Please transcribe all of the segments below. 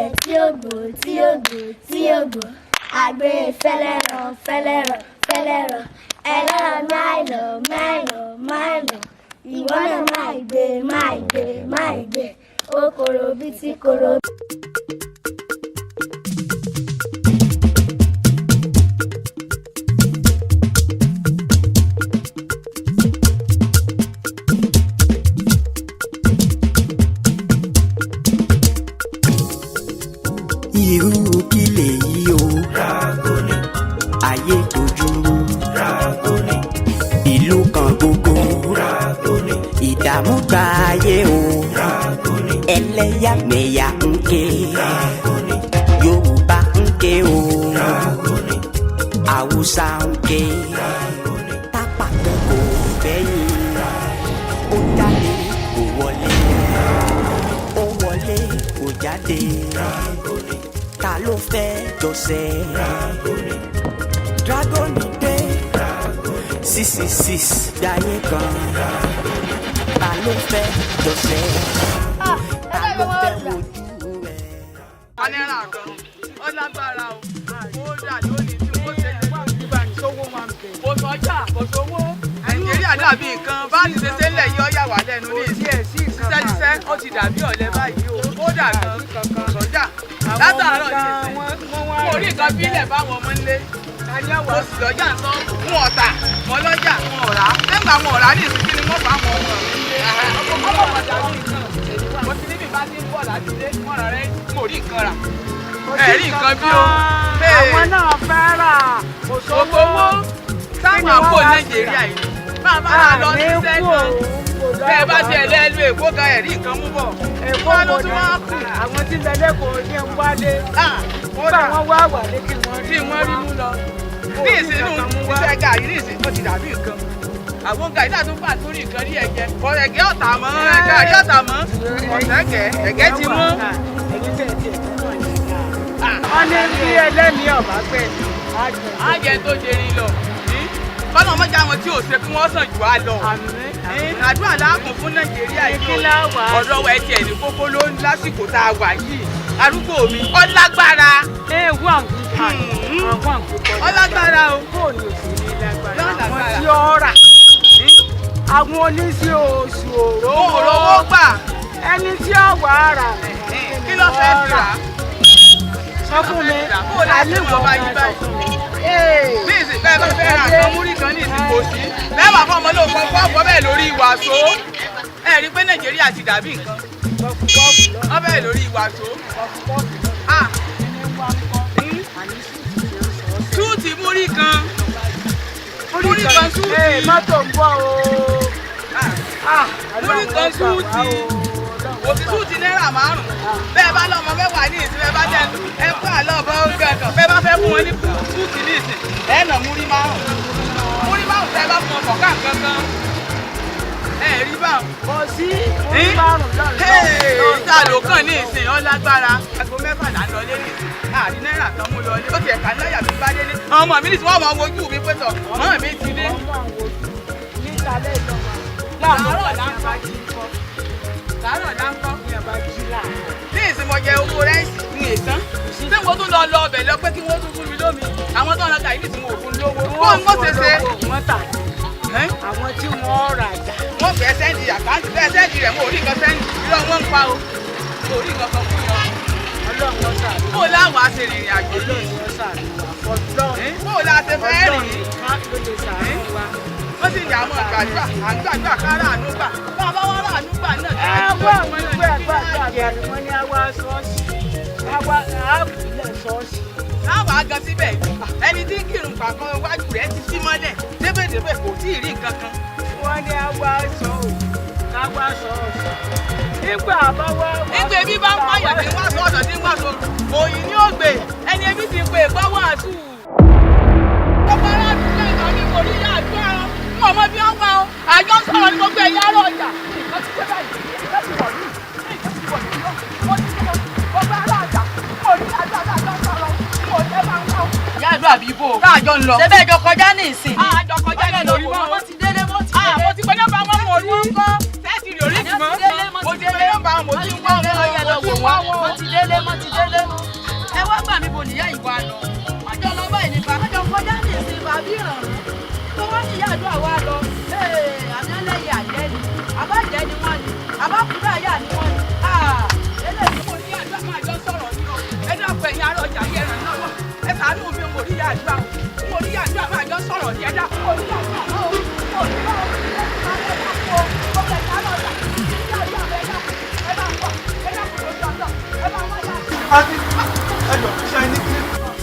Ọ̀gẹ̀dẹ̀ tí ó gbò, tí ó gbò, tí ó gbò, àgbẹ̀ fẹ́lẹ́ràn, fẹ́lẹ́ràn, fẹ́lẹ́ràn, ẹlẹ́ran máìlọ̀, máìlọ̀, máìlọ̀, ìwọ náà máì gbé, máì gbé, máì gbé, ó korò bí tí korò. Irú kí lèyí o? Dragoni, Ayé dojúrú. Dragoni, Ìlú kan gbogbo. Dragoni, Ìdààmú gba ayé o. Dragoni, Ẹlẹ́yàmẹ̀yà ń ké. Dragoni, Yorùbá ń ké o. Dragoni, Haúsá ń ké. Dragoni, Tápà kan kò gbẹ́yìn. Ó jáde kò wọlé. Ó wọlé kò jáde. Dragoni, Ta ló fẹ́ jọsẹ̀? Dragoni, Dragoni dé. Dragoni, 666 gbáyé kan. Ta ló fẹ́ jọsẹ̀? Ta ló fẹ́ wojú rẹ̀? Náírà kan ó lágbára o, ó dà lónìí tí wọ́n ṣe lè kò sọ́jà, kò sówó. Nàìjíríà dàbí nǹkan bá ti ṣe ṣẹlẹ̀ yọ yà wá lẹ́nu ní ìsìn. Ṣiṣẹ́ ṣiṣẹ́ ó ti dàbí ọ̀lẹ báyìí o, ó dà gan, kò sọ́jà látàárọ̀ ní ìsìn. Mo rí nǹkan bílẹ̀ báwọn ọmọ nílé, mo sì lọ́jà ń sọ fún ọ̀tà mọ́ lọ́jà wọn ọ̀rá nígbà wọn ọ̀rá ní ìsìn, kí ni wọ́n bá wọn ọmọ mi nílé? Ọmọ wọn dàbí nǹkan mo ti níbi bá ti ń bọ̀ láti ilé wọn rà rẹ, mo rí nǹkan rà, ẹ rí nǹkan bí o. Àwọn náà fẹ́ rà, kò sówó. Gbogbo owó táwọn àpò Nàìjíríà yìí máa bá a lọ sí sẹ́gun, bẹ́ẹ̀ bá tiẹ̀ lẹ́nu Èkó kan, ẹ̀rí nǹkan mú bọ̀. Èkó Wọ́n ló kò tún dá. máa kù. Àwọn tí ń bẹ lẹ́kọ̀ọ́ ní ń wálé. Kódà Nígbà wọ́n wá wálé kí wọ́n tí wọ́n rí mú lọ. Ní ìsinú iṣẹ́ gàrí ní ìsìn, ó ti dàbí nǹkan. Àwọn gàrí náà tún pàtó rí nǹkan rí ẹ̀jẹ̀. Ẹ̀gẹ́ ọ̀tà mọ́, gàrí ọ̀tà mọ́, ọ̀sẹ̀gẹ̀ ẹ̀gẹ́ ti mọ́. Ẹ̀yin tẹ̀ tiẹ̀ tó mọ̀ ní ìlà. Wọ́n ní bí ẹlẹ́mìí ọ̀bá gbẹ̀mí. Á jẹ tó jẹrin lọ. Kọ́nà mọ́jà wọn tí ò ṣe kí wọ́n sàn jù á lọ. Àdúrà láàkùn fún Nàìjíríà yìí Kí la wà á o. Ọ̀dọ́ wa ẹtì ẹ̀ ní kókó ló ń lásìkò tá a wà yìí. Arúgbó mi, ó lágbára. Ẹ wà ń kú àwọn àkókò. Ó lágbára o. Fóònù ò sí ní lágbára. Yóò Àwọn lágbára. tí ó rà. Àwọn oníṣẹ́ oṣù òróró. Òróró gbà. Ẹni tí ó wà á rà. Kí ló fẹ́ fi rà? Sọ fún mi. Bó o láti mọ̀ báyìí báyìí? Ní ìsìn bẹ́ẹ̀ bá fẹ́ ra nǹkan múrí kan ní ìsìn, kò sí. Bẹ́ẹ̀ bá fún ọmọ lóò fọ́n fọ́ bẹ́ẹ̀ lórí ìwàsó. Ẹ rí i pé Nàìjíríà ti dàbí nǹkan. Wọ́n bẹ́ẹ̀ lórí ìwàsó. Ah, súùtì múrí kan. Múrí kan súùtì. Ee, mọ́tò ń bọ̀ o. Ah, múrí kan súùtì. Òsì súùtì náírà 5. Bẹ́ẹ̀ bá lọ́mọ 10 ní ìsìn, bẹ́ẹ̀ bá jẹ́ ẹ kó àlọ́ ọ̀bọ oúnjẹ kan. Bẹ́ẹ̀ bá fẹ́ fún wọn ní súùtì ní ìsìn, ẹ nà múrí 5. Múrí 5 tẹ́ bá fún ọkọ̀ káàkan kan. Ẹ rí báwọn. Kò sí múrí 5 lọ́nà. Ìta ló kàn ní ìsìn, ó lágbára. Aago 6 là ń lọlé ní ìsìn. Àrí náírà kan mú lọlé. Ó ti ẹ̀ka náírà mi bá délé. Àwọn ọmọ mi ní tí wọ́n máa wojú mi pé tọ̀. Mọ́ mi ti dé. Níta lẹ́ẹ̀dọ́ wa. Làárọ̀ là ń kọ́. Làárọ̀ là ń kọ́. Ní ìsìn mo jẹ owó rẹ́ǹsì ní ìtàn. Ṣé mo tún lọ lọ ọbẹ̀ lọ pé kí wọ́n tún fún mi lómi? Àwọn tó ń lọ gàrí ní ìsìn wọn ò fún lówó. Bó ń kó ṣe ṣe. Wọ́n tà Ẹ́? Àwọn tí wọ́n rà jà. Wọ́n fẹ́ sẹ́ndì àkáǹtì, fẹ́ sẹ́ndì rẹ̀, wọn ò rí nǹkan sẹ́ndì. Irọ́ wọn ń pa o. Wọn ò rí nǹkan kan fún yàn. Ọlọ́run wọn ṣàánú. Bó o láwọn á ṣe rìnrìn àjò yìí? Ọlọ́run wọn ṣàánú wa. Fọlọ́run. Bó o la ṣe fẹ́ Ọlọ́run rìn? nìkan ló lè ṣàánú wa. Wọ́n sì ní àwọn gbàdúrà, à ń gbàdúrà ká ráàánú gbà. Bá a bá wá ráàánú gbà náà. Ẹ wá àwọn ìwé àgbàdo àgbàdo wọn ní àwa ṣọ́ọ̀ṣì. Àwa àbúlẹ̀ ṣọ́ọ̀ṣì. Láwọn agan síbẹ̀, ẹni tí ń kírun pàkan iwájú rẹ̀ ti sí mọ́lẹ̀ débèdébè, kò tí ì rí nǹkan kan. Wọ́n ní àwa ṣọ́ọ̀ṣì. Àwa ṣọ́ọ̀ṣì. Nígbà bá wá wá. Nígbà ebi bá ń pààyàn tí ń wá sọ̀tọ̀ tí ń wá sọ̀rọ̀, òyìn ni ó gbé ẹni ebi ti ń pè gbọ́ wàásù. Gbogbo aráàlú náà ìgbà mi kò rí ìyá àdúrà wọn. N ò mọ bí wọ́n wá o. Àjọ ń sọ̀rọ̀ ní gbogbo ẹ̀yà ará ọjà. Nǹkan ti dé báyìí, nǹkan ti wọ̀ mí, nǹkan ti wọ̀ mí lọ. Mo ti sọ gbogbo ará ọjà, n ò rí ìyá àdúrà àjọ ń sọ̀rọ̀, n ò tẹ́ bá ń wá o. Ìyá àdúrà bí bò. Táàjọ ń lọ. Ṣé bẹ́ẹ̀ jọ kọjá ní ìsìn ni? Àjọ kọjá ní orí mọ́. Wọ́n ti délé, wọ́n ti délé. Mo ti pe nọ́mbà wọn, mo rí. Sẹ́ẹ̀tì rí orí ti mọ́. Wọ́n ti délé, Mo ti pe nọ́mbà wọn, mo ti ń wá wọn. Wọ́n ti délé, wọ́n ti délé. Níyà ìwà lọ ọjọ́ lọ báyìí nípa ọjọ́ kọjá ní ìsìn bàbí ìrànràn tó wá ní ìyá àdúrà wa lọ. Àmì ẹlẹ́yẹ àjẹ́ ni àbájẹ́ ni wọ́n ni àbákùnrin àyà ni wọ́n ni. Eléyìí mo ní àdúrà máa jọ sọ̀rọ̀ ní o. Ẹ dákun, ẹ̀yin ará ọjà yìí, ẹ̀ràn náà wọ̀. Ẹ ṣàánú mi, mo rí ìyá àdúrà o. Mo rí ìyá àdúrà máa jọ sọ̀rọ̀ ní. Ẹ dákun, mo rí ìyá àdúrà o. Mo rí ìyá àdúrà o. Mo ẹ dákun o. Mo kẹ̀ ní ará ọjà. Ìyá àdúrà, ẹ dákun, ẹ bá wà, ẹ dákun lójú ọjọ́, ẹ bá wà yá. Àti ẹjọ ṣe ní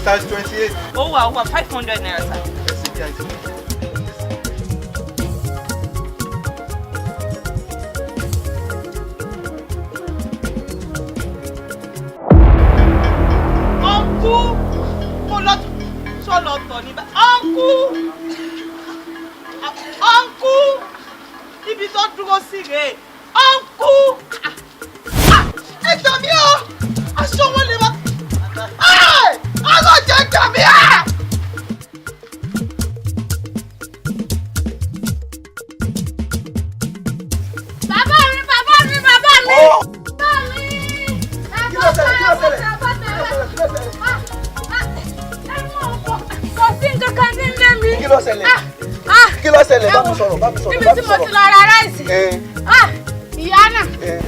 size 28. Ó wà ₦500, sir. Ẹ sì jẹ́ àìsí. Ọ̀nkú, mo lọ sọ̀lọ̀ tọ̀ ní bá ọ̀nkú, ọ̀nkú, ibi tó dúró sí rèé, ọ̀nkú. Ẹ gbà mí o, aṣọ wọn lè wá ọlọ́jẹ̀ gbà mí à. Bàbá mi, bàbá mi, bàbá mi. Bàbá mi. Kí ló ṣẹlẹ̀? Kí ló ṣẹlẹ̀? Kí ló ṣẹlẹ̀? Kí ló ṣẹlẹ̀? Kò sí nǹkan kan nílé mi. Kí ló ṣẹlẹ̀? Kí ló ṣẹlẹ̀? Bá mi sọ̀rọ̀, bá mi sọ̀rọ̀, Níbi bá tí mi mo ti sọ̀rọ̀. lọ ra rice. Ìyá náà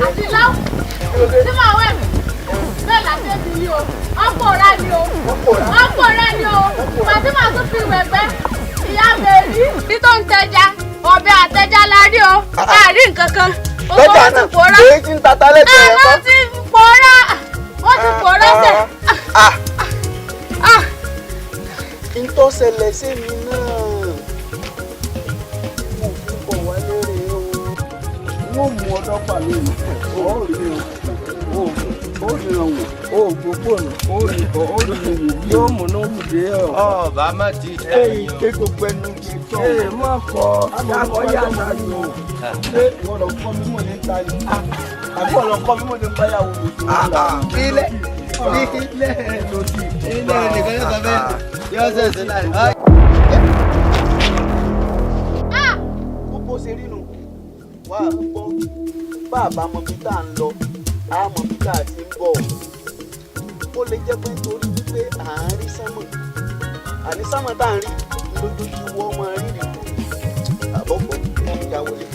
àti láwù tí màá wẹ̀ mí. Bẹ́ẹ̀ láti ẹbí ni o, wọ́n pòórá ni o, wọ́n pòórá ni o. Màtí màá tún fi wẹ̀gbẹ́, ìyá mi rí bí tó ń tẹja, ọbẹ̀ àtẹja la rí o, a rí nǹkan kan. Owó Lọ́jà wọn ti náà, pòórá. èyí tí ń tata lẹ́gbẹ̀ẹ́ rẹ̀ Àwọn kọ́. ti pòórá, wọ́n ti pòórá sẹ̀. N tó ṣẹlẹ̀ sí mi náà, mo fi bọ̀ wálé rèé o. Wọ́n mú ọlọ́pàá lónìí, ó rí o, ó ríran wò, ó gbópònà, ó rí ó rí wò yóò múná wùdé ọ. Ọba má ti tà Èyí yín o. ké gbogbo ẹnu ti tọ̀. Ee má kọ akọ yà sáré o. Ṣé ìwọ lọ kọ́ mímọ̀ ní ta ni? Àbí ìwọ lọ kọ́ mímọ̀ ní báyàwó mi tó ń lọ? Ilé ilé lòdì. Ilé nìkan yóò sọ bẹ́ẹ̀ yóò ṣẹ̀ṣẹ̀ láì. Gbogbo ṣe rí nu wà á gbọ́, bá a bá mọ bí tá à ń lọ, á mọ bí tá a ti ń bọ̀. Ó lè jẹ́ pé nítorí wípé à ń rí sánmọ̀, àní sánmọ̀ tá à ń rí lójoojúmọ́ máa rí rí kú àbọ̀bọ̀ ìjà wọlé.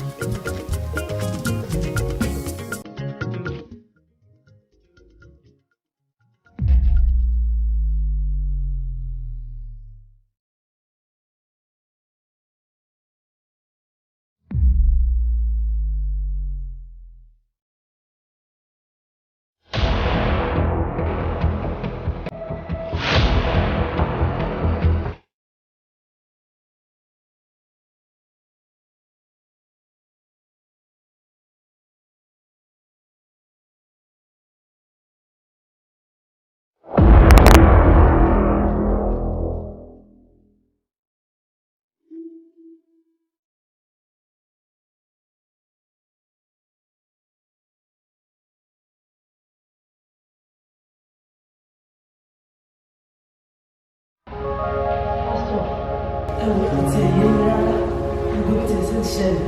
Pásítọ̀, ẹ wò ó ti ẹ̀yẹ mi rárá, gbogbo bí ti ṣe ń ṣẹlẹ̀.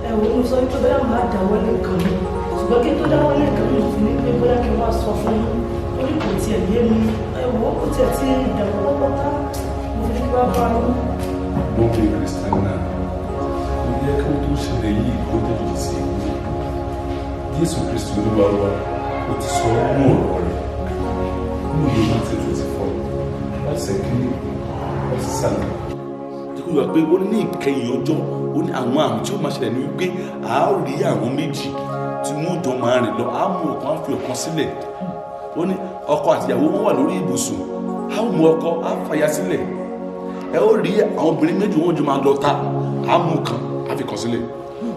Ẹ wò ó, mo sọ wípé bóyá màá dáwọ́ lé nǹkan mi, ṣùgbọ́n kí n tó dáwọ́ lé nǹkan mi, mo fi ní pé bóyá kí n wá sọ fún yín, torí kò tiẹ̀ yé mi. Ẹ wò ó, kò tiẹ̀ ti dàgbọ́ pátápátá, mo fi ní kí wá bá yín. Lókè Kristiana, kò yẹ kí ó tó ṣẹlẹ̀ yìí kó tètè sí i. Jésù Kristi Olúwa wa, ó ti sọ nínú ọ̀rọ̀ rẹ̀ nínú ìwé Matthew 24, ọ̀sẹ̀ kìíní, ọ̀sẹ̀ sàlẹ̀. Tí kò yọ pé ó ní ìkẹyìn ọjọ́, ó ní àwọn àmì tí ó máa ṣẹlẹ̀ ní wípé a ó rí àwọn méjì tí wọ́n jọ máa rìn lọ, á mú ọ̀kan, á fi ọ̀kan sílẹ̀. Ó ní ọkọ àtìyàwó wọn wà lórí ibùsùn, á mú ọkọ, á fàya sílẹ̀. Ẹ ó rí àwọn obìnrin méjì, wọn jọ máa lọ ta, á mú kan, á fi kan sílẹ̀.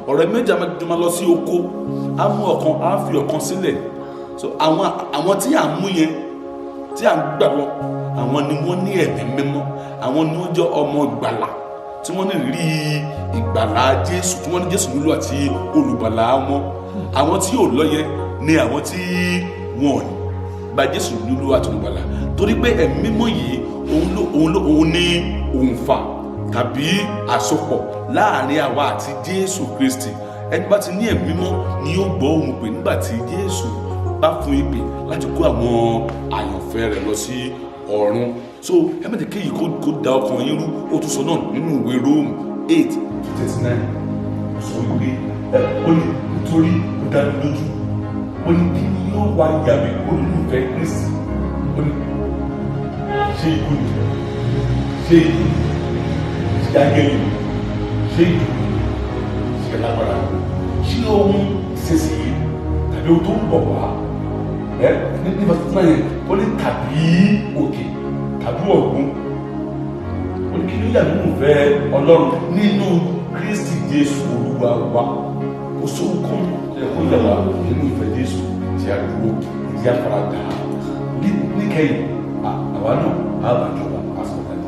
Ọ̀rẹ́ méjì á jọ máa lọ sí oko, á mú ọ̀kan, á fi ọ̀kan sílẹ̀. So àwọn tí à ń mú yẹn, tí à ń gbàgbọ́, àwọn ni wọ́n ní ẹ̀mí mímọ́, àwọn ni wọ́n jẹ́ ọmọ ìgbàlà, tí wọ́n ní ìrírí ìgbàlà Jésù, tí wọ́n ní Jésù lólú àti olùgbàlà wọn. Àwọn tí yóò lọ yẹn ni àwọn tí wọn ò gba Jésù lólú àti olùgbàlà, torí pé ẹ̀mí mímọ́ yìí, òun ló òun ní òǹfà tàbí àsopọ̀ láàrin àwa àti Jésù Kristi. Ẹni bá ti ní ẹ̀mí mímọ́ ni yóò gbọ́ ohùn pé nígbà tí Jésù bá fún ìpè láti kó àwọn àyànfẹ́ rẹ̀ lọ sí ọ̀run. So ẹ má jẹ́ kéyìí kó da ọkàn yín rú. Ó tún sọ náà nínú ìwé Róòmù 8:39, ó sọ wípé ẹ ó ní nítorí ó dá mi lójú, ó ní kí ni yóò wá ìyá mi kúrò nínú ìfẹ́ Kristi? Ó ní ṣé ikú ni, ṣé ikú ni, ṣé ángẹ́lì ni, ṣé ìdùnnú ni, ṣé lágbára ni, ṣé ohun ìsinsìnyí tàbí ohun tó ń bọ̀ wá? Ẹ ní verse 39 yẹn, ó ní tàbí òkè tàbí ọ̀gbun, ó ní kí ló yà nínú ìfẹ́ Ọlọ́run nínú Kristi Jésù Olúwa wa. Kò sóhun kan tó yẹ kó yà wá nínú ìfẹ́ Jésù tí a dúró, tí a fara dà á níkẹyìn, àwa náà á bá jọba àsọ̀tàn.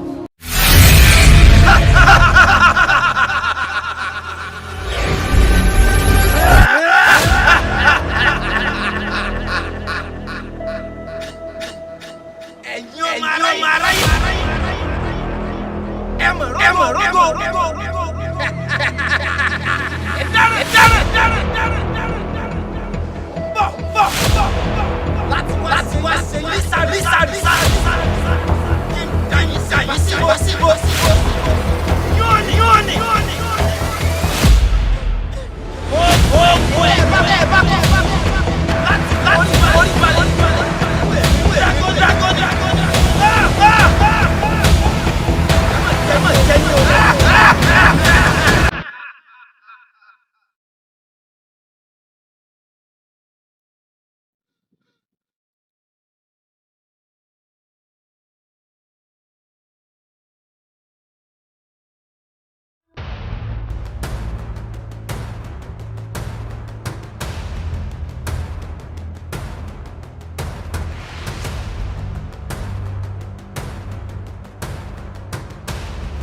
Ẹ̀yin ọmọ aráyé, ẹ mọ̀ rógó, ẹ dára dára dára dára bọ̀ bọ̀ bọ̀ láti wá ṣe lísà lísà lísà kí n dá yín sí àyín síbò síbò síbò yóò ní yóò ní. Ó ó ẹ bá ẹ bá láti láti orí balẹ̀ dragon dragon dragon. Ẹ má jẹ́ ní o.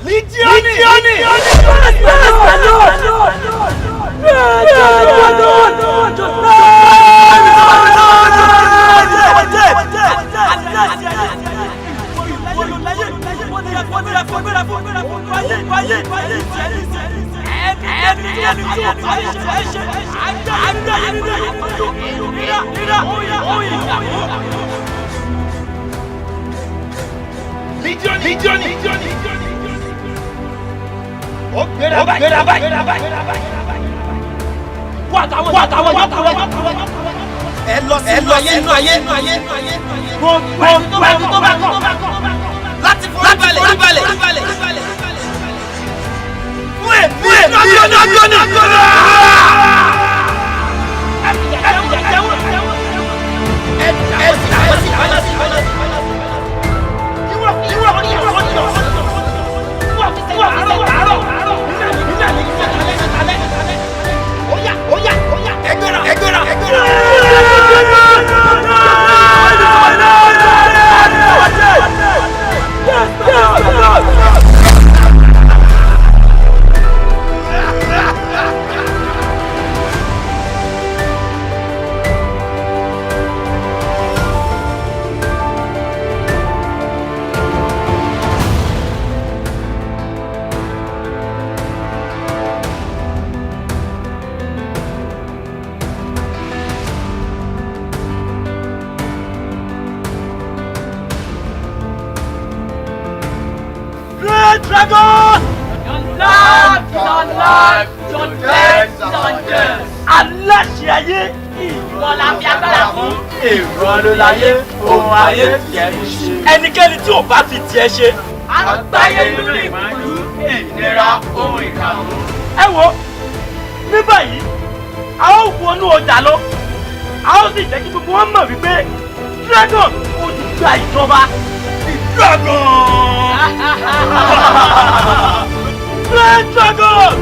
Lídíọ́nì! Lídíọ́nì! Ó gbéra báyìí, gbéra báyìí, gbéra báyìí. Wá àtàwọn, wá àtàwọn, wá àtàwọn. Ẹ lọ sí inú ayé, inú ayé, inú ayé. Gbogbo ẹni tó bá kọ̀ láti forí balẹ̀, balẹ̀, balẹ̀. Fún èmi, gbóná, gbóná, gbóná. Ẹ ẹ sí, ẹ sí, ẹ sí. Ìwọ, ìwọ, ìwọ, ìwọ. Ẹgbẹ́ra, ẹgbẹ́ra, ẹgbẹ́ra. Great Dragon! Your life is our life, your death is our death. Aláṣẹ ayé, ìwọ la fi agbára fún. Èrò ló láyé, ohun ayé tiẹ̀ ń ṣe. Ẹnikẹ́ni tí ò bá fi tiẹ̀ ṣe. Àgbáyé nínú ìpọ́njú, ìnira, ohun ìkàwé. Ẹ wo, ní báyìí, a ó wọnú ọjà lọ, a ó sì jẹ́ kí gbogbo wọn mọ̀ wípé Dragon ó ti gba ìjọba. The Dragon! Great Dragon!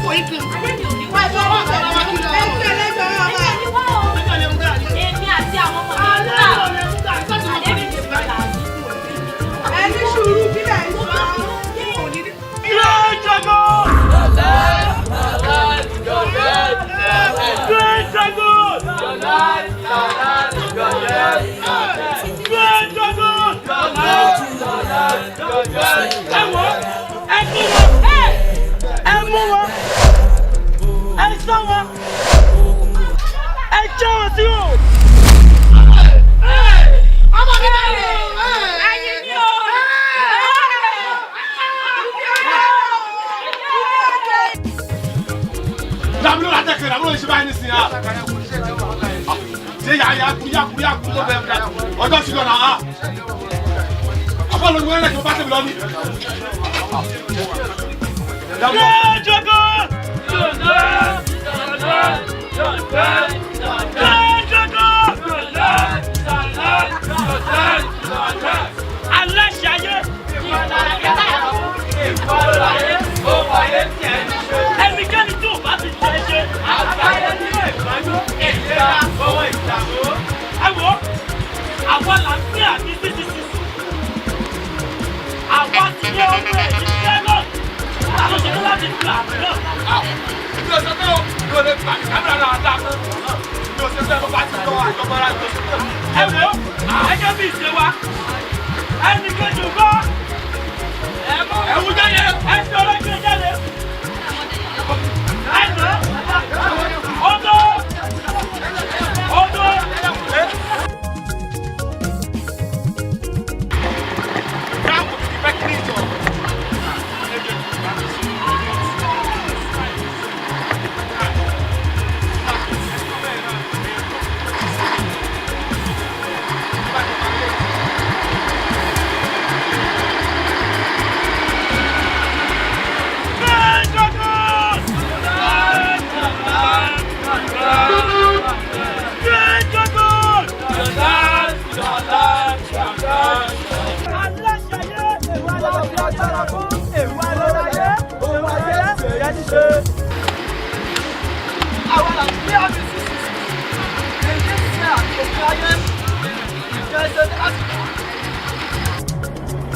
kò í kiri. Èmi àti àwọn ọmọ mi ń gbà. Àdébí mi gbà. Ẹni sùúrù kí lẹ̀ ń sọ. Great Dragon! Great Dragon! Great Dragon! Ẹ wò ẹ kú wọn, ẹ mú wọn, ẹ sá wọn, ẹ já wọn sí o. Ọmọ mi náà rè Ẹyin ni o. Dàmúlò la tẹ̀sẹ̀ dàmúlò yìí ṣe báyìí nísìnyí ha. Ṣé yà yà kú yà kú yà kú tó bẹ̀rẹ̀ bẹ̀rẹ̀ ọjọ́ sí lọ́nà ha. Àbọ̀ lórí wẹ́rẹ́ kí o bá tẹ̀mí lọ ní. Great Dragon! Great Dragon! Aláṣẹ ayé. Ẹnikẹ́ni tí ò bá ti ṣe é ṣe. Àgbáyé nínú ìgbàgbọ́ ìlera owó ìdààmú. Ẹ wo, àwa là ń gbé àmì CCCC. Àwa ti ní ọmọ ẹ̀yìn Dragon. Ta ló ṣe tó láti gba àmì náà? Mi ò sọ pé o, mi ò lè gbà ní kámẹ́rà náà dá fún. Mi ò sọ pé mo bá ti lọ àjọpọ̀ ara mi. Ẹ wo, ẹjọ́ bí ìṣe wa. Ẹnikẹ́ni ò gbọ́. Ẹ̀wù jáde, ẹ fi ọlọ́gbẹ́ jáde. Ẹ nà ọdọ ọdọ.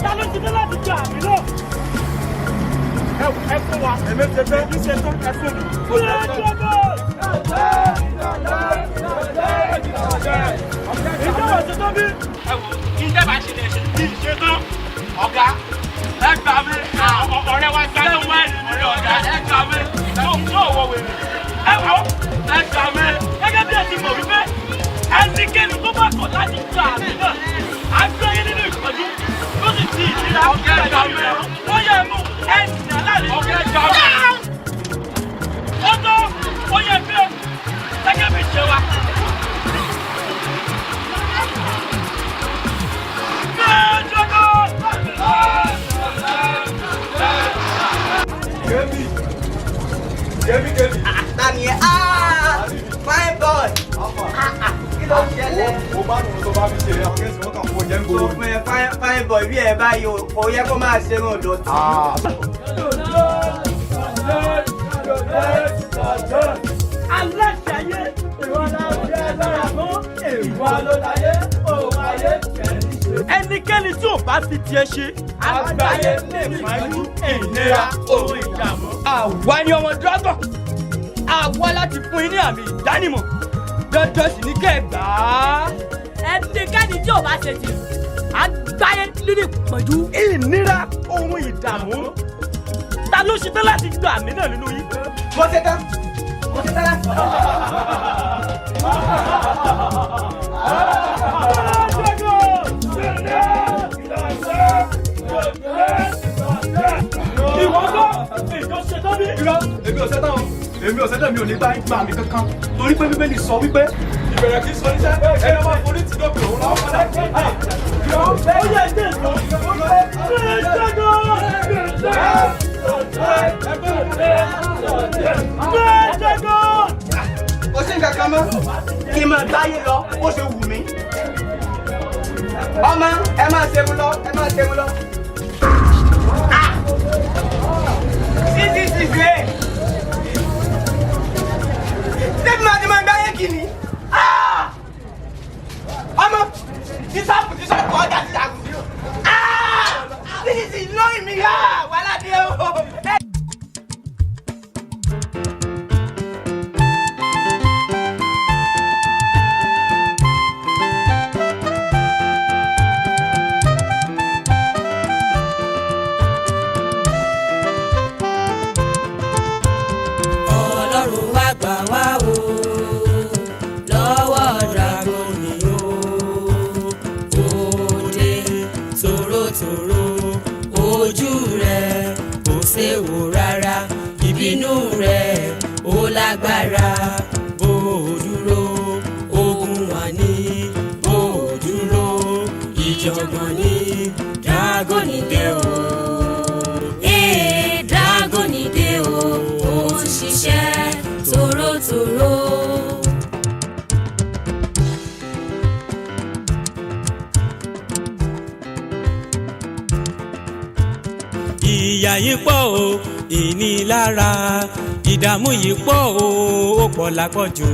Ta ló ti dé láti gba àmì náà? Ẹ fún wa. Èmi ṣe tán. Èmi ṣe tán. Ẹ fún mi. Great Dragon! Ìjọba ṣe tán bí? Ẹ wò ó, kí n dábàá ṣe lè ṣe kí n ṣe tán. Ọ̀gá, ẹ gbà mí. Ọ̀rẹ́ wa gbà mí. Ọ̀rẹ́ ọ̀gá, ẹ gbà mí. Tó wọ wèrè. Ẹ wò ó, ẹ gbà mí. Gẹ́gẹ́ bí ẹ ti mọ̀ wípé ẹnikẹ́ni tó bá kọ̀ láti gba àmì náà, á gbé yín nínú ìpọ́njú tó sì ti ìnira. Ọ̀gá ẹ gbà mí. Wọ́n yẹ mú ẹnì aláàlẹ́. Ọ̀gá ẹ gbà mí. Ó tó, ó yẹ gbé gẹ́gẹ́ bí ìṣe wa. Great Dragon! Kémi Kémi Kémi. Ta ni ẹ? Ah! Fine boy! Kí ló ń ṣẹlẹ̀? Mo bá nù tó bá mi ṣe àwọn kẹ́sì wọ́n kàn fún oúnjẹ ń Sọ gbòòrò. fún ẹ fine boy bí ẹ báyìí o, kò yẹ kó máa ṣe irun ọ̀dọ̀tí. Aláṣẹ ayé. Ìwọ la fi agbára fún. Ìwọ ló láyé, òun ayé Ẹnikẹ́ni tí ò bá fi tiẹ̀ ṣe. Àgbáyé lè pàdú ìnira ohun ìdààmú. Àwa ni ọmọ Dragon. Àwa láti fún yín ní àmì ìdánimọ̀. Dandan sì ni kẹ́ ẹ gbà á. Ẹnikẹ́ni tí ò bá ṣe tiẹ̀, àgbáyé nínú ìpọ́njú. Ìnira ohun ìdààmú. Ta ló ṣetán láti gba àmì náà nínú yín? Mo ṣe tán. Mo ṣe tán láti. Ìwọ gbọ́, èyí ó ṣetán bí. Irọ́, èmi ò ṣetán o. Èmi ò ṣetán, mi ò ní gbà gbà mí kankan. Torí pé Bíbélì sọ wípé ìbẹ̀rẹ̀ kì í sọ níṣẹ́ ẹni ọmọ forí ti dópin òun lọ́wọ́ padà. Ó yẹ ẹgbẹ́ ìtọ́. Great Dragon! Great Dragon! Kò sí nǹkan kan mọ́. Kí n máa gbáyé lọ bó ṣe wù mí. Ọmọ ẹ máa ṣerun lọ, ẹ máa ṣerun lọ. Ah! CCCC wá gbà wá o lọ́wọ́ dragoni o. Òde tòrótòró, ojú rẹ̀ kò séwo rárá, ìbínú rẹ̀ ó lágbára. Bó o dúró, ogun wà ní. Bó o dúró, ìjọ̀gbọ̀n ní. Dragoni dé o. Ee, dragoni dé o, ó ń ṣiṣẹ́ tòrótòró. Ìyà yìí pọ̀ o, ìnilára, ìdààmú yìí pọ̀ o, ó pọ̀ lápọ̀jù.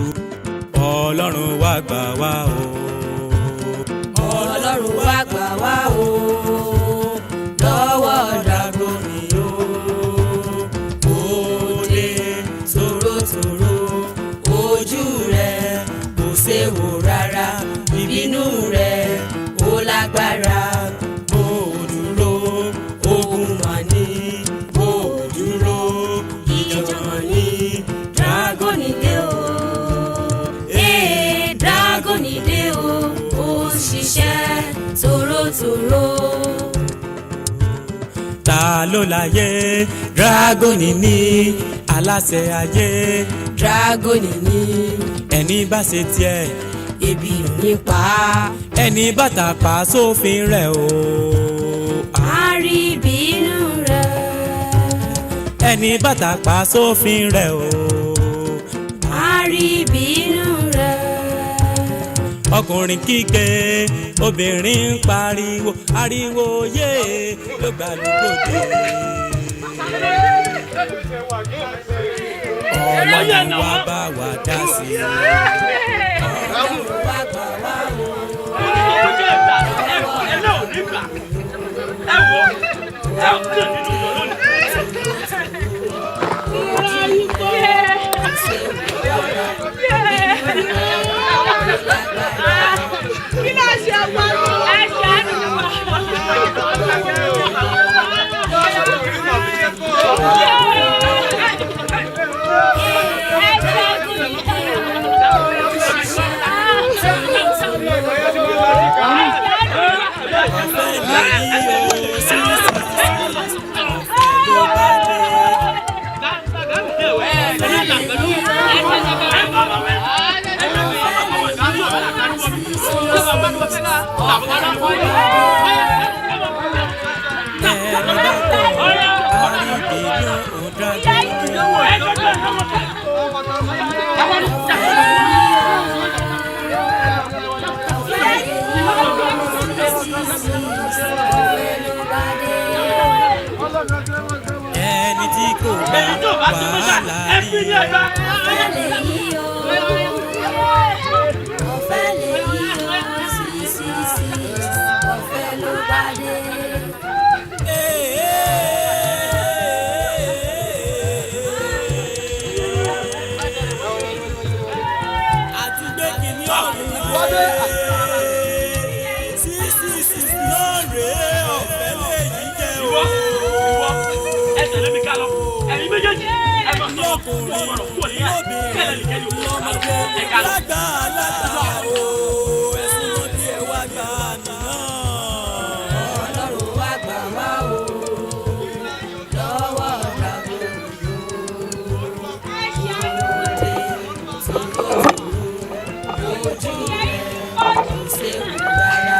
Ọlọ́run wá gbà wá o. Ọlọ́run wá gbà wá o lọ́wọ́ dragoni o. Òde tòrótòró, ojú rẹ̀ kò séwo rárá, ìbínú rẹ̀ ó lágbára. Bó o dúró, ogun wà ní. Bó o dúró, ìjọ̀gbọ̀n ní. Dragoni dé o. Ee, dragoni dé o, ó ń ṣiṣẹ́ tòrótòró. Ta ló láyé? Dragoni ní aláṣẹ ayé. Dragoni ní. Ẹni bá ṣe tiẹ̀, ebi ò ní pa á. Ẹni bàtà pa sófin rẹ̀ o. A rí ìbínú rẹ̀. Ẹni bàtà pa sófin rẹ̀ o. A rí ìbínú rẹ̀. Ọkùnrin kígbe, obìnrin ń pariwo, ariwo yé ló gbàlúgbòde. Ọlọ́run wá bá wa dá sí i. Ọlọ́run wá gbà wá o. Kí ló ṣe wá? Ẹ ṣàánú wa. Ẹni tí kò bá wàhálà rí. Ọ̀fẹ́ lèyí o, ọ̀fẹ́ lèyí o, 666, ọ̀fẹ́ ló bá dé. Àti gbé kìíní ọ̀hún dé. 666 náà rèé, ọ̀fẹ́ lèyí jẹ́ o. Ìwọ, ẹ tẹ̀lé mi ká lọ. Ẹ̀yin méjèèjì, ẹ máa sọ ọ̀rọ̀ kúrò ní yà. Kẹ́lẹ́ ní kẹ́lẹ́ òkú ká lọ. Ẹ ká lọ. Lágbà lágbà o, ẹ̀sùn wọn bí ẹ wá gbà mí náà. Ọlọ́run wá gbà wá o lọ́wọ́ dragoni o. Òde tòrótòró, ojú rẹ̀ kò séwu rárá,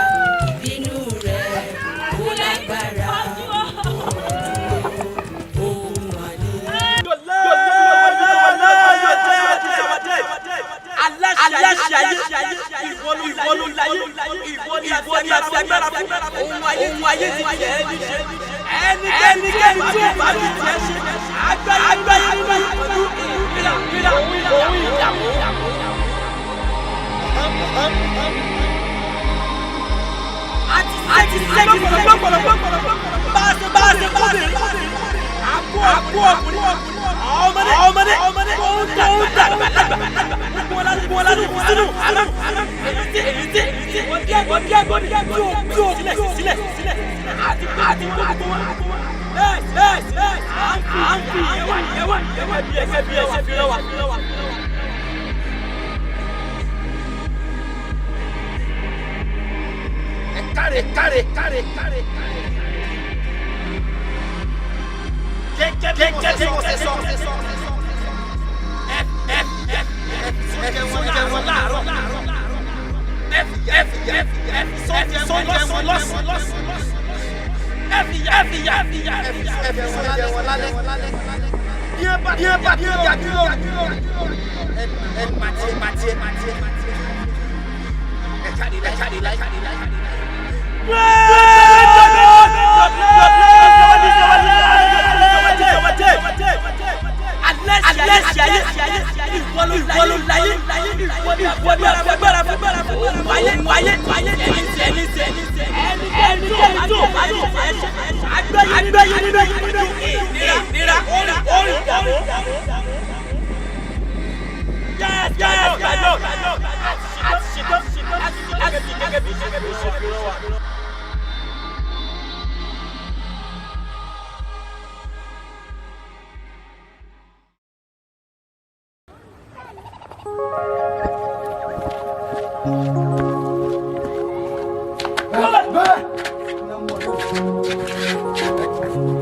ìbínú rẹ̀ ó lágbára. Ogun wà ní. Aláṣẹ ayé, ìwọ ló láyé, ìwọ ni agbára fún ohun ayé ti jẹ́ ẹni ṣe. Ẹnikẹ́ni tí ó bá ti tiẹ̀ ṣe, agbára nínú ìpọ́njú, ìlà òun ìdààmú. Àti ṣẹ́gi lọ́pọ̀lọpọ̀, bá a ṣe kóbìnrin, àkó ọkùnrin, ọmọdé tó ń dàgbà gbogbo sínú èyí tí wọ́n bí ẹgbọ́n tí ó sílẹ̀ àti gbogbo wọn. Bẹ́ẹ̀ à ń fi ìyẹ̀wà bí ẹsẹ̀ bí ẹsẹ̀ bí lọ́wọ́. Káre káre káre káre káre. Gẹ́gẹ́ bí mo ṣe sọ. Ẹ ẹ ẹ ẹ fi sóúnjẹ wọn láàárọ̀. Ẹ fi ẹ fi ẹ fi ẹ fi sóúnjẹ wọn lọ́sàn-án. Ẹ fi ẹ fi ẹ fi ẹ fi ẹ fi sóúnjẹ wọn lálẹ́. Bí ẹ bá bí ẹ bá bí ẹ bá bí ẹ ẹ pàtí pàtí pàtí pàtí. Ẹ káre ẹ káre ẹ káre ẹ káre.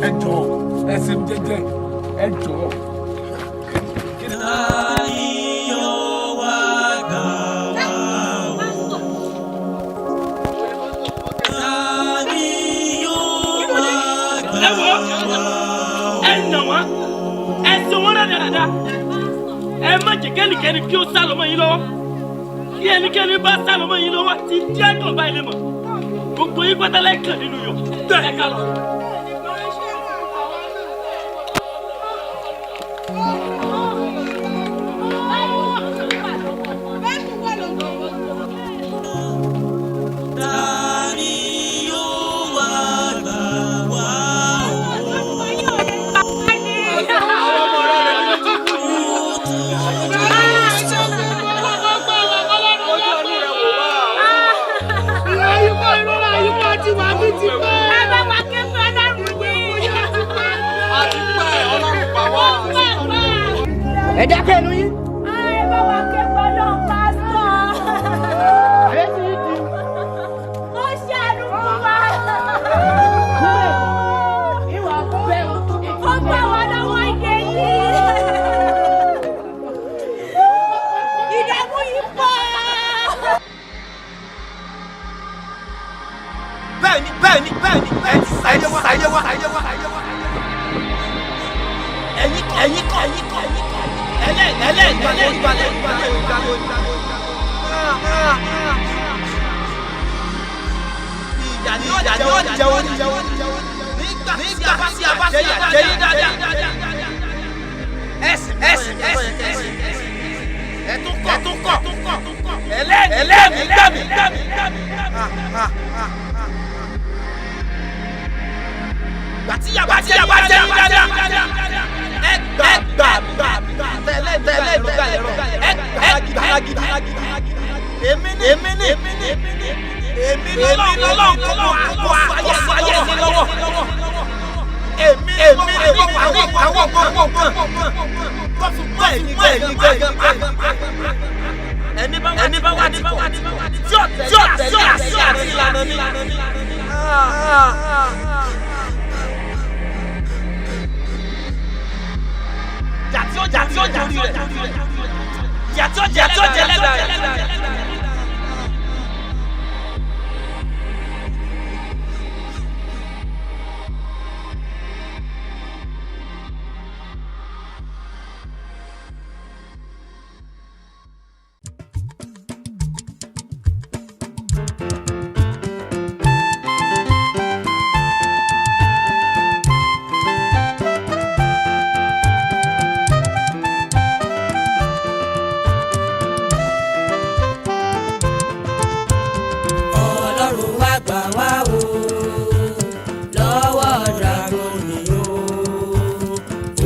Ẹ jọ̀ọ́, ẹ ṣe jẹ́jẹ́, ẹ jọ̀ọ́. Ẹ wọ, ẹ nà wọn, ẹ sọ wọn dáadáa. Ẹ má jẹ́ kẹ́nikẹ́ni kí ó sá lọ mọ́ yín lọ́wọ́. Kí ẹnikẹ́ni bá sá lọ mọ́ yín lọ́wọ́ ti díẹ̀ kàn báyìí lè mọ̀. Gbogbo yín pátá lẹ́kàn nínú yọ̀. Ẹ ká lọ. Ẹ dákẹ́ ẹnu yín. Ẹ bá wa ké pẹ̀lú pásítọ̀. Ó ṣàánú fún wa. Ó gbà wá lọ́wọ́ ike yìí. Ìdààmú yìí pọ̀. Bẹ́ẹ̀ni bẹ́ẹ̀ni bẹ́ẹ̀ni ẹ ti sáyé wá sáyé wá sáyé wá sáyé wá. Ẹ̀yin kọ́ ẹ̀yin kọ́ ẹ̀yin kọ́ ẹ̀yin kọ́ ẹlẹ́ ẹlẹ́ ìgbàlẹ̀ ìgbàlẹ̀ ìgbàlẹ̀ ìgbàlẹ̀. Ìyà ni ó jẹ ó jẹ ó jẹ ó nígbà nígbà tí a bá jẹ yà jẹ yín dáadáa. Ẹsẹ̀ ẹsẹ̀ ẹsẹ̀ ẹsẹ̀ ẹtún kọ̀ ẹtún kọ̀ ẹtún kọ̀ ẹlẹ́ ẹlẹ́ gbàmí gbàmí gbàmí. Gbàtí yàgbà jẹ yàgbà jẹ yín dáadáa. Ẹ gbà gbà gbà tẹ́lẹ̀ tẹ́lẹ̀ tẹ́lẹ̀ ẹ gbà gidi. Èmi ni èmi ni èmi ni èmi lọ́lọ́run kó kó ayé mi lọ́wọ́. Èmi èmi ni wọ́n wà ní ìkáwọ́ gbọ̀ngbọ̀n tó fi mọ́ ẹ̀yìn gẹ́gẹ́. Ẹni bá wà ní kọ̀ tí ò tẹ̀lé àṣẹ àti ìlànà mi. Jàtí ó jàtí ó jàtí rẹ̀. Jàtí ó jàtí ó jẹlẹ́dà rẹ̀. Ọlọ́run wá gbà wá o lọ́wọ́ dragoni o.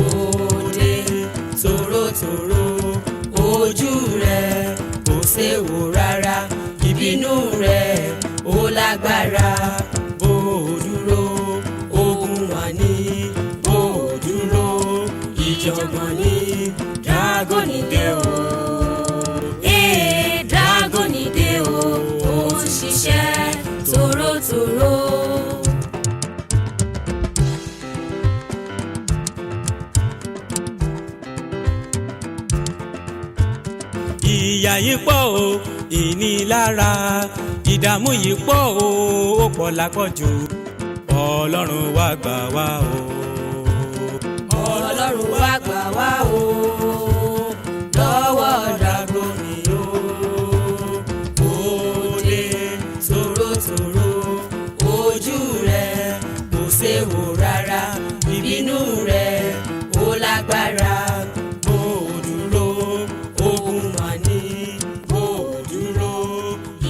Òde tòrótòró ojú rẹ̀ kò séwo rárá, ìbínú rẹ̀ ó lágbára. Bó o dúró ogun wà ní, bó o dúró ìjọ̀gbọ̀n ní dragoni dé o. Ee, dragoni dé o, ó ń ṣiṣẹ́ tòrótòró. Ìyà yìí pọ̀ o, ìnilára, ìdààmú yìí pọ̀ o, ó pọ̀ lápọ̀jù. Ọlọ́run wá gbà wá o. Ọlọ́run wá gbà wá o lọ́wọ́ dragoni o. Òde tòrótòró, ojú rẹ̀ kò séwo rárá, ìbínú rẹ̀ ó lágbára. Bó o dúró, ogun mà ní. Bó o dúró,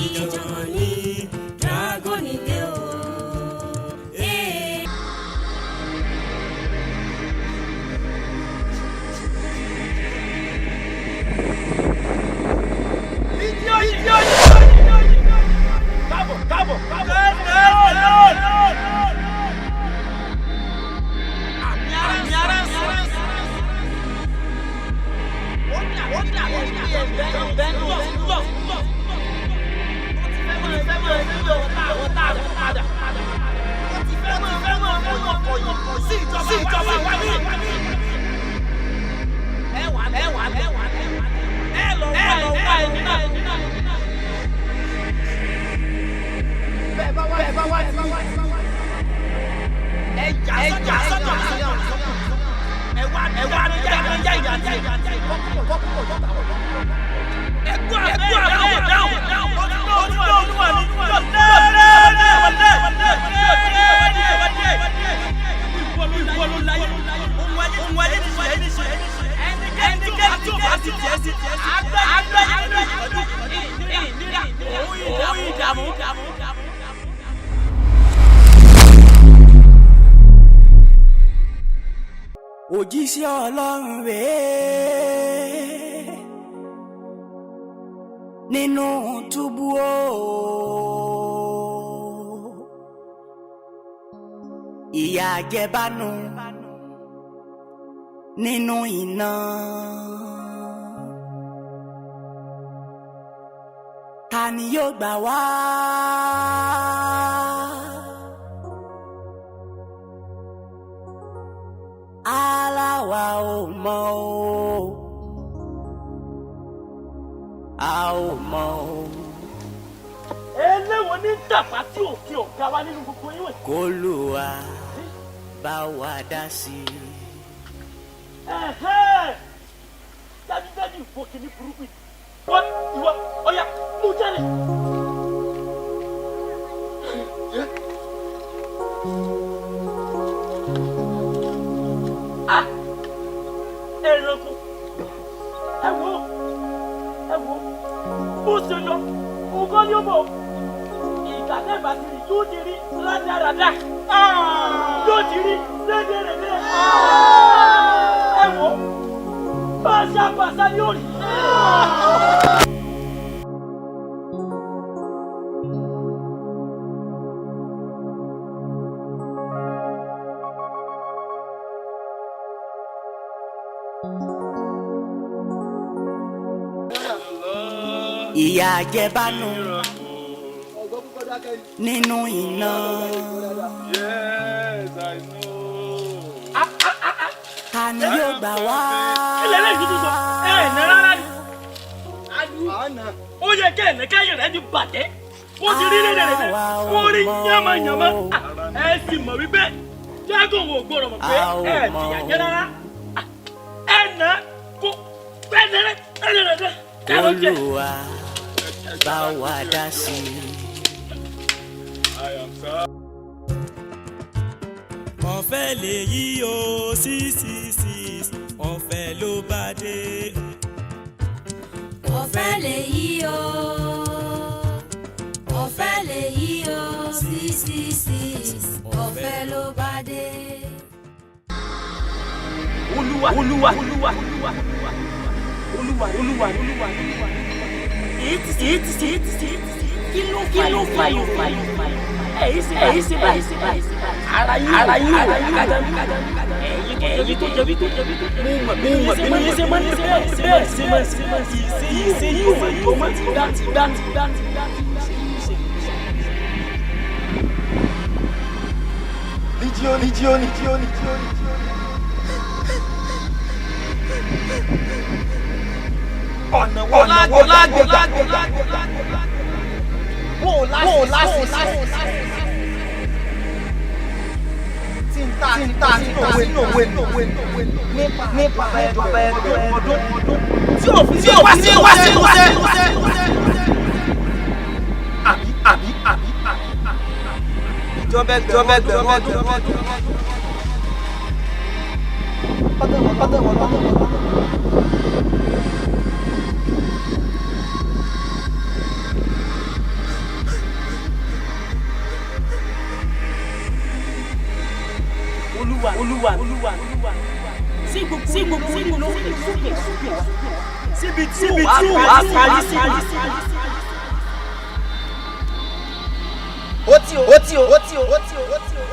ìjọ̀gbọ̀n ní. Dragoni dé o. Ee. Káàbọ̀, káàbọ̀, káàbọ̀. Àmì ara ń sọ. Ó dà ó ní ẹ̀bẹ̀ bẹ́ẹ̀ lọ lọ. Ó ti fẹ́ máa yí ọ̀tá àwọn tá a padà. Ó ti fẹ́ máa mú ọkọ̀ sí ìjọba wa ní. Ẹ wà ẹ wà ẹ wà ẹ lọ wá ẹni náà. Bẹ́ẹ̀ bá wá ẹ bá wá ẹ bá wá ẹ jà sọ́tọ̀ ẹ wá ẹ wá ẹ wá ẹ jà ẹ jà ẹgbẹ́ àbẹ́ dáhùn olúwa olúwa mi ìwọ ló láyé ohun ayé ní ṣe ní ṣe ẹnikẹ́ni tí ó bá ti tiẹ̀ sí agbẹ́ nínú ìtọ́jú ìnira òun ìdààmú. Òjíṣẹ́ Ọlọ́run rèé nínú túbú o, ìyà àjẹbánu nínú iná. Ta ni yóò gbà wá? Aláwa ò mọ̀ o, a ò mọ̀ o. Eléwo ní tàpá tí òkè ọ̀gá wa nínú gbogbo yín wẹ̀. K'Olúwa bá wa dá sí i. Ẹ̀hẹ́n! Dájúdájú ìwọ kìíní burúkú yìí. Wọ́n ìwọ ọ̀yà mú jáde. Ah! Ẹranko, ẹ wo, ẹ wo bó ṣe lọ nǹkan ni ó mọ̀, ìgbà tẹ́gbà ti rí yóò ti rí rádaràdà, yóò ti rí rédèrèdè. Ẹ wo, pàṣàpàṣà ni ó rí. Ìyà àjẹbánu nínú iná. Yes, I know. Ta ni yóò gbà wá? Ilẹ̀ lẹ́yìn tó sọ ẹ ẹ̀ ní rárá ni. Ó yẹ kẹ́ ẹ̀ ní kẹ́yìn rẹ̀ ti bàjẹ́. Ó ti rí rédèrèdè, ó rí yánmọ́yánmọ́. Ẹ sì mọ̀ wípé jágùn ò gbọ́dọ̀ mọ̀ pé ẹ fìyà jẹ rárá. Ẹ nà kó ẹ nà rédèrèdè. K'Olúwa bá wa dá sí i. Ọ̀fẹ́ lèyí o, 666, ọ̀fẹ́ ló bá dé. Ọ̀fẹ́ lèyí o, ọ̀fẹ́ lèyí o, 666, ọ̀fẹ́ ló bá dé. Olúwa, Olúwa, Olúwa, Olúwa, Olúwa, Olúwa, Olúwa, èyí ti ṣe, èyí ti ṣe, èyí ti ṣe, kí ló kí ló fa ìfà, èyí ṣe báyìí, ṣe báyìí, ṣe báyìí, ara yín, ara yín, ara yín, ẹ̀yin tó jẹ́ bí tó jẹ́ bí tó jẹ́ bí, mo mọ̀ bí mo ṣe máa ń ṣe máa ń ṣe bẹ́ẹ̀ ṣe máa ń ṣe máa ń ṣe ìṣe yìí ò mọ̀ mọ́ ti gbá ti gbá ti gbá ti gbá ti gbá. Líjíọ́nì, líjíọ́nì, líjíọ́nì, líjíọ́nì. Ọ̀nà wo lágbègbà? Bó o láti tí n ta tí òwe nípa ẹgbẹ̀rún ọdún tí òfin tí wá sí wá sí wá sí. Àbí àbí àbí àbí ìjọba ẹgbẹ̀rún ọdún. Olúwa, olúwa, olúwa, sí gbogbo sí gbogbo sí gbogbo sókè sókè síbi tí ó wà parí sí. Ó tí o, ó tí o, ó tí o, ó tí o, ó tí o, ó tí o.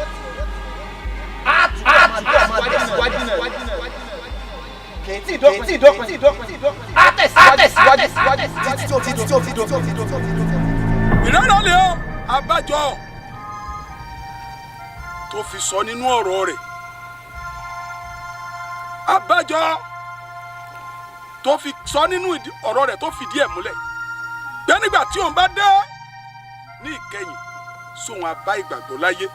Àtẹ̀síwájú náà. Kèétí ìdókun, tí ìdókun, tí ìdókun, tí ìdókun. Àtẹ̀síwájú títí tó títí tó títí tó títí tó títí tó. Ìrànlọ́ lè o abájọ tó fi sọ nínú ọ̀rọ̀ rẹ̀, abájọ tó fi sọ nínú ọ̀rọ̀ rẹ̀ tó fìdí ẹ̀ múlẹ̀ pé nígbà tí òun bá dé ní ìkẹyìn, sóun abá ìgbàgbọ́ láyé.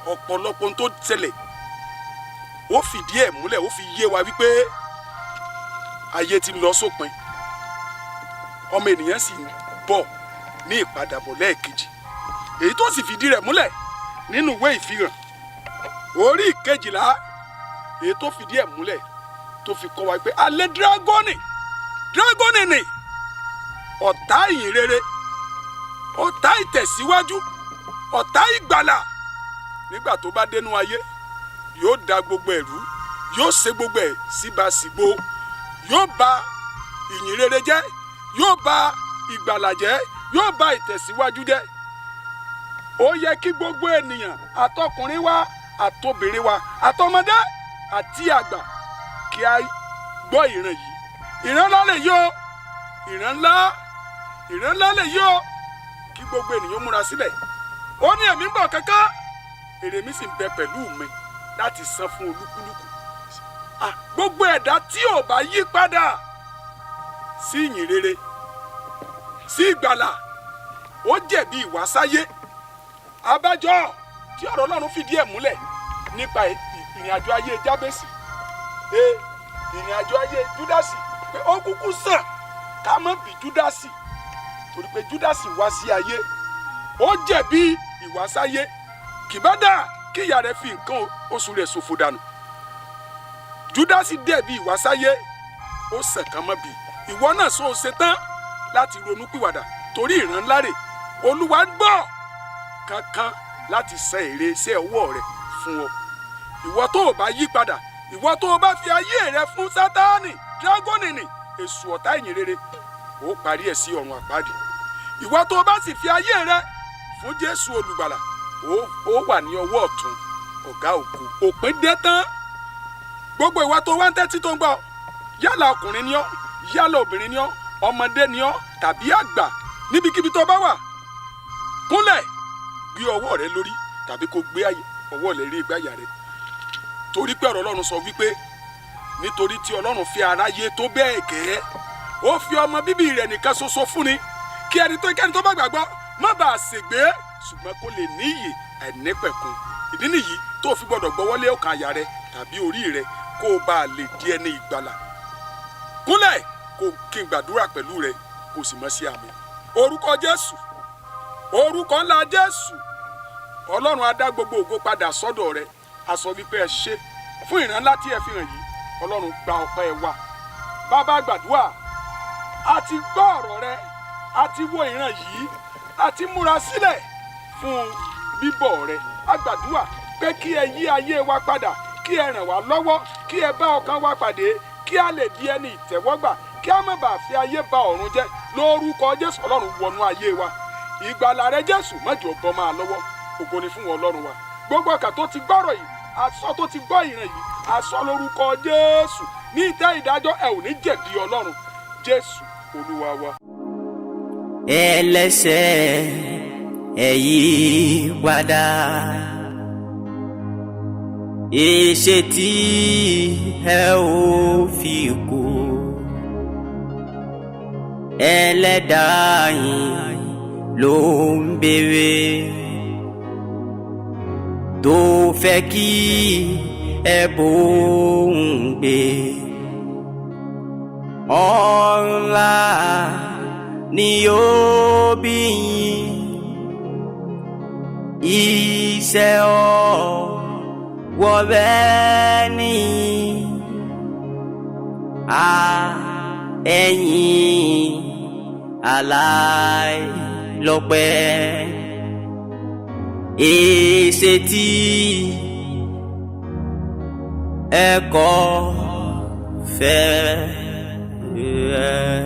Ọ̀pọ̀lọpọ̀ ohun tó ṣẹlẹ̀ ó fìdí ẹ̀ múlẹ̀, ó fi yé wa wípé ayé ti lọ sópin, ọmọ ènìyàn sì ń bọ̀ ní ìpadàbọ̀ lẹ́ẹ̀kejì. Èyí tó sì fìdí rẹ̀ múlẹ̀ nínú ìwé ìfihàn orí ìkejìlá, èyí tó fìdí ẹ̀ múlẹ̀ tó fi kọ́ wa pé alẹ́ dragoni, dragoni ni ọ̀tá ìyìn rere, ọ̀tá ìtẹ̀síwájú, ọ̀tá ìgbàlà. Nígbà tó bá dénú ayé, yóò da gbogbo ẹ̀rú, yóò ṣe gbogbo ẹ̀ síbàṣìgbò, yóò ba ìyìn rere jẹ́, yóò ba ìgbàlà jẹ́, yóò ba ìtẹ̀síwájú jẹ́. Ó yẹ kí gbogbo ènìyàn, àtọkùnrin wa, àtobìnrin wa, àtọmọdé àti àgbà, kí a gbọ́ ìran yìí. Ìran ńlá lè yí o, ìran ńlá, ìran ńlá lè yí o, kí gbogbo ènìyàn múra sílẹ̀. Ó ní èmi ń bọ̀ kankan, èrè mi sì ń bẹ pẹ̀lú mi láti san fún olúkúlùkù. Gbogbo ẹ̀dá tí ò bá yí padà sí ìyìn rere, sí ìgbàlà, ó jẹ̀bi ìwásáyé. Abájọ tí ọ̀rọ̀ Ọlọ́run fìdí ẹ̀ múlẹ̀ nípa ìrìn àjò ayé Jábésì, ìrìn àjò ayé Júdásì, pé ó kúkú sàn ká má bí Júdásì, torí pé Júdásì wá sí ayé, ó jẹ̀bi ìwásáyé. Kìbádà kí ìyá rẹ̀ fi nǹkan oṣù rẹ̀ ṣòfò dànù. Júdásì dẹ̀bi ìwásáyé, ó sàn kán mọ́ bí. Ìwọ náà sọ ṣe tán láti ronú pìwàdà, torí ìran ńlá rè. Olúwa ń gbọ́ kankan láti san èrè iṣẹ́ ọwọ́ rẹ̀ fún ọ. Ìwọ tó o bá yí padà, ìwọ tó o bá fi ayé rẹ fún Sátánì, dragoni ni èṣù ọ̀tá ìyìn rere, ó parí ẹ̀ sí ọ̀run àpáàdì. Ìwọ tó o bá sì fi ayé rẹ fún Jésù olùgbàlà, ó wà ní ọwọ́ ọ̀tún ọ̀gá ògo. Òpin dé tán. Gbogbo ìwọ tó wá ń tẹ́tí tó ń gbọ́, yálà ọkùnrin ni ọ́, yálà obìnrin ni ọ́, ọmọdé ni ọ́ tàbí àgbà, níbikíbi tó bá wà, kúnlẹ̀, gbé ọwọ́ rẹ lórí tàbí kó gbé ọwọ́ rẹ rí ìgbáyà rẹ, torí pé ọ̀rọ̀ Ọlọ́run sọ wípé nítorí tí Ọlọ́run fi aráyé tó bẹ́ẹ̀ gẹ́, ó fi ọmọ bíbí rẹ̀ nìkan ṣoṣo fúnni, kí ẹni tó kẹ́ni tó bá gbàgbọ́ má bàa ṣègbé, ṣùgbọ́n kó lè ní ìyè àìnípẹ̀kun. Ìdí nìyí tó fi gbọ́dọ̀ gbọ́wọ́lé ọkàn àyà rẹ tàbí orí rẹ, kó o bá lè di ẹni ìgbàlà. Kúnlẹ̀ kó kí n gbàdúrà pẹ̀lú rẹ, kó o sì mọ̀ sí àmì. Orúkọ Jésù, orúkọ ńlá Jésù, Ọlọ́run á dá gbogbo ògo padà sọ́dọ̀ rẹ. A sọ wípé ẹ ṣé fún ìran ńlá tí ẹ fi hàn yìí. Ọlọ́run gba ọpẹ́ ẹ wa. Bàbá, gbàdúrà, a ti gbọ́ ọ̀rọ̀ rẹ, a ti wo ìran yìí, a ti múra sílẹ̀ fún bíbọ̀ rẹ. A gbàdúrà pé kí ẹ yí ayé wa padà, kí ẹ ràn wá lọ́wọ́, kí ẹ bá ọkàn wa pàdé, kí a lè di ẹni ìtẹ́wọ́gbà, kí a má bàa fi ayé ba ọ̀run jẹ́. Lórúkọ Jésù, Ọlọ́run wọnú ayé wa. Ìgbàlà rẹ Jésù, má jẹ́ ó bọ́ máa lọ́wọ́. Ògo ni fún Ọlọ́run wa. Gbogbo ọkàn tó ti gbọ́rọ̀ yìí, asọ tó ti gbọ́ ìran yìí, asọ lórúkọ Jésù, ní ìtẹ́ ìdájọ́ ẹ ò ní jẹ̀bi Ọlọ́run. Jésù Olúwa wa. Ẹlẹ́ṣẹ̀, ẹ yí padà, èṣe tí ẹ ò fi kú? Ẹlẹ́dàá yín ló ń béèrè, tó fẹ́ kí ẹ bóun gbé. Ọ̀la ni yóò bí yín, iṣẹ́ ọwọ́ rẹ̀ ni. A ẹ̀yin aláìlọ́pẹ́, èsè tí ẹ kò fẹ́ rẹ̀.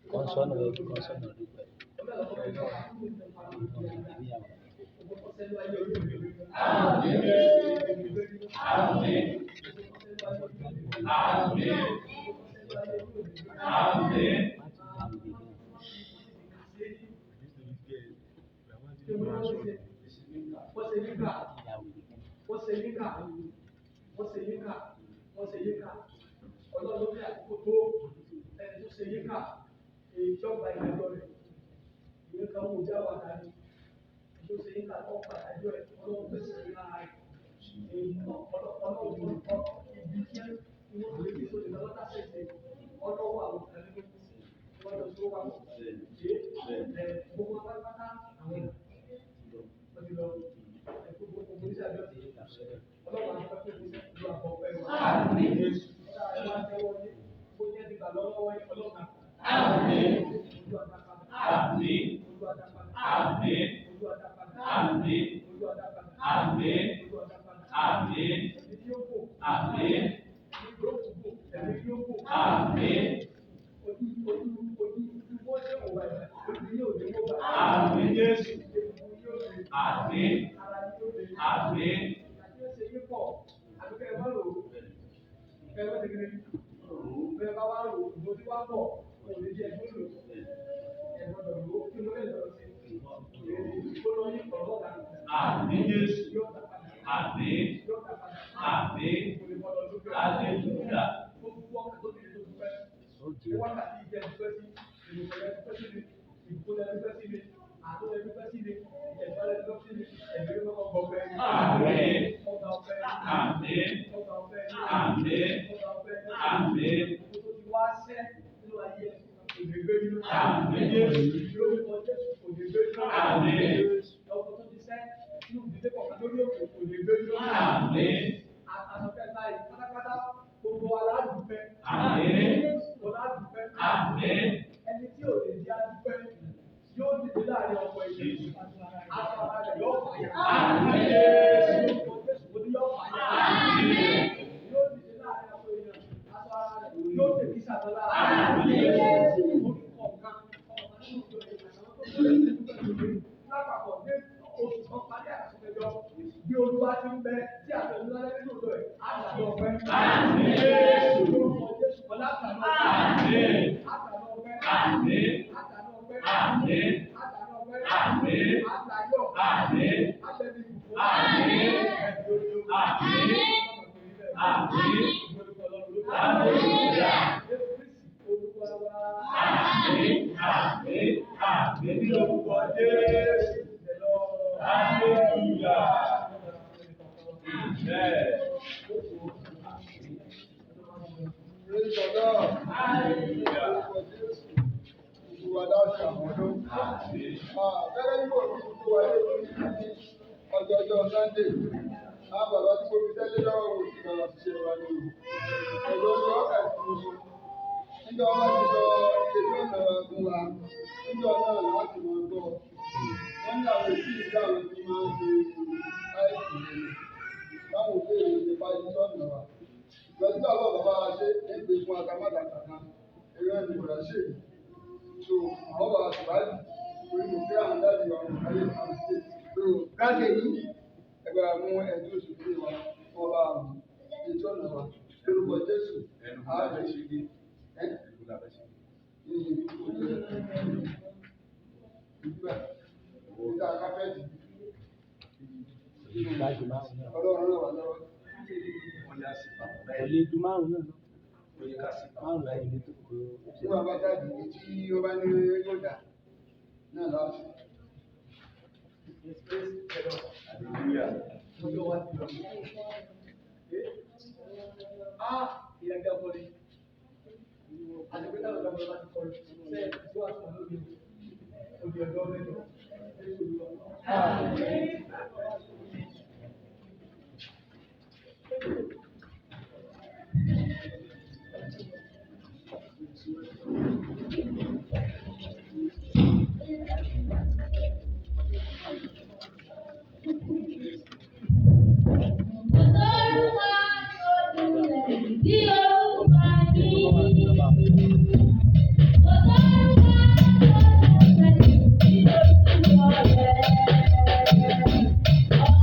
Kọ́nsọ́nù rẹ̀ kí kọ́nsọ́nù dúpẹ́. Ìjọba ìdájọ́ rẹ̀ ìwé kan wò já wà dání tó ṣe yíká tó pàdájọ́ ẹ̀ ọlọ́run fèsì sí lára rẹ̀ ọlọ́run ibi tí wọ́n lè fi sóde lọ́wọ́ ṣẹ̀ṣẹ̀ ọlọ́wọ́ àwọn kan nínú wọ́n lọ sí wà ṣe ẹ̀ gbogbo pátápátá àwọn ọdún lọ gbogbo oníṣẹ́ àjọ ọlọ́run àti pẹ́pẹ́ ìgbésẹ̀ ìlú àbọ̀pẹ́ wa. Àmín. Àmín. Àmín. Àmín. Àmín. Àmín. Àmín. Àmín Jésù. Àmín. Àmín. Àmín Jésù. Àmín. Àmín. Hallelujah. Àmín. Àmín. Àmín. Àmín. Àmín Jésù. Àmín. Àmín. Àmín. Àmín. Ẹni tí ò lè jẹ́ adúpẹ́ yóò dìde láàrin ọ̀pọ̀ èèyàn. Aṣọ ara rẹ̀ yóò fàyà. Àmín. Mo ní yóò fàyà. Àmín. Yóò dìde láàrin ọ̀pọ̀ èèyàn. Aṣọ ara rẹ̀ yóò tèkí sàtọ́lá. Àmín. Orúkọ ọ̀kan ọ̀kan nínú ìjọ ìgbàlódé tó ń bẹ̀rẹ̀ lápapọ̀ ní oṣù kan parí àkọsílẹ̀jọ bí Olúwa ti ń bẹ tí àtẹnudá nínú ìjọ ẹ̀ á dàbí ọpẹ́. Àmín. Lórúkọ Jésù ọlá àtàlọ́ Àmín. àtàlọ́ ọpẹ́. Àmín. Àtàlọ́ ọpẹ́. Àmín. Àtàlọ́ ọpẹ́. Àmín. Àtàyọ̀. Àmín. Àtẹ̀lẹ́ ìbùkún. Àmín. Ẹ̀dùn Àmín. Àmín. Praise the Lord. Orúkọ Jésù, gbogbo wa láti àwọn ọdún. Gẹ́gẹ́ bí mo fi gbogbo wa lé ní ọjọ́ ọjọ́ Sunday, àwọn bàbá tí mo fi tẹ́lẹ̀ lọ́wọ́ wò sí bàbá ṣiṣẹ́ wa ní òru. Ẹ̀rọ ọjọ́ ọkà ìfúnṣu. Níjọ́ wọn ti sọ iye tí ó nà wá fún wa, níjọ́ náà láti máa gbọ́. Wọ́n ní àwọn èsì ìgbà àwọn tí máa ń ṣe àìsàn rẹ̀. Báwo lè ṣe bá iṣẹ́ ọ̀nà wa? Ìgbàtí bàbá bàbá wa ṣe ń gbé fún atamátà kankan eré ẹni kò dá ṣe so àwọn bàbá ṣùgbọ́n orí mo fẹ́ àwọn dáàbì wa wọn ayé àwọn ṣe so gáàsì yìí ẹgbẹ́ wa mú ẹni oṣù tó wa wọn bá wù ètò ọ̀nà wa lórúkọ Jésù ààrẹ ṣe dé ẹ ìgbà kápẹ́ẹ̀tì Ọlọ́run ràn wá lọ́wọ́. Kò lè ju márùn-ún náà lọ. Márùn-ún láyé lè tó kó. Tí wàá bá jáde ní tí ó bá ní yóò dà náà láti. Thank you.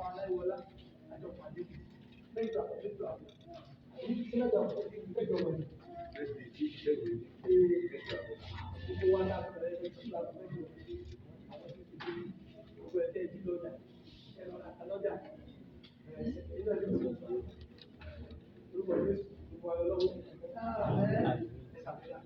wa Aláìwọlá àjọ pàdé mẹ́jọ àbọ̀ mẹ́jọ àbọ̀ àbí mẹ́jọ àbọ̀ mẹ́jọ wọ̀nyí. Gbogbo wa náà bẹ̀rẹ̀ ní ìgbà mẹ́jọ àwọn tó ti dé gbogbo ẹ̀ tẹ́ ẹ jí lọ́jà ẹ lọ rà lọ́jà ẹ̀ ẹ̀ náà ló ti sọ orúkọ Jésù gbogbo wa lọ́wọ́ ẹ sàmìlà.